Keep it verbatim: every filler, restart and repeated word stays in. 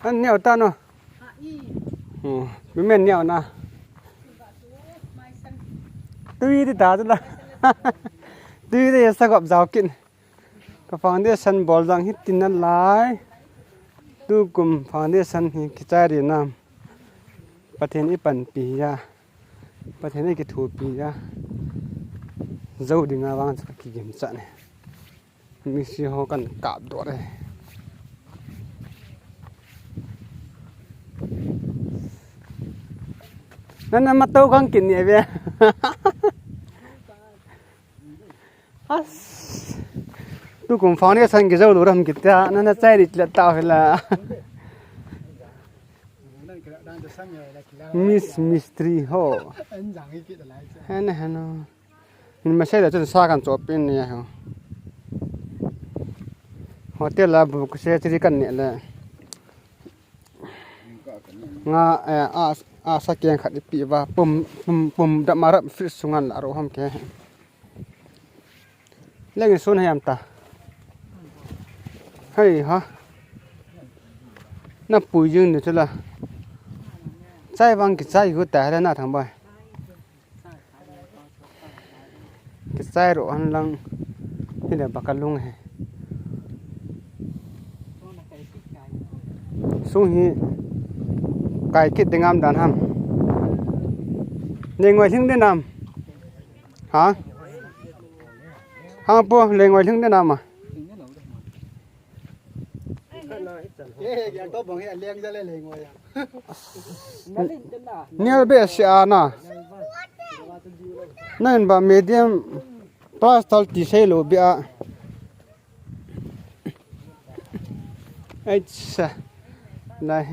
An neo ta no. Hmm, mi men neo na. Tui ti ta tu la. Tui ti sa gop jao kin. Ka foundation bol jang hi tin na lai. Tukum foundation hi kichai ri na. Pathen i panpi a. Pathen i kithupi a. Jou ding a vang cha ka kigim cha ne. Misi ho kan kap doh re. Nana ma to kan kin ni ve. As. Tukum foundation kijou lou ram kita. Nana chai ri le ta hila. Miss Mystery ho. Hena hena. Min ma sei le chun sa kan chop pin ni ho. Hotel a bu ku se chiri kan ne le. Nga, eh, a, a sa keng khat i pi va pum, pum, pum da ma rap fridge sungan la ro ham ke. Leng sun hayam ta. Hei ha. Na pui jing ni chula. Chai vang kichai hu ta le na thang bai. Kichai ro han lang. Hi le ba ka lung he. Sung hi kai kit ding am dan ham. Nei ngoi hling den am. Ha? Ha po, lei ngoi hling den am a. Nial be si ana. Nan ba medium plus tal ti sei lo bia. Aisa. Nai.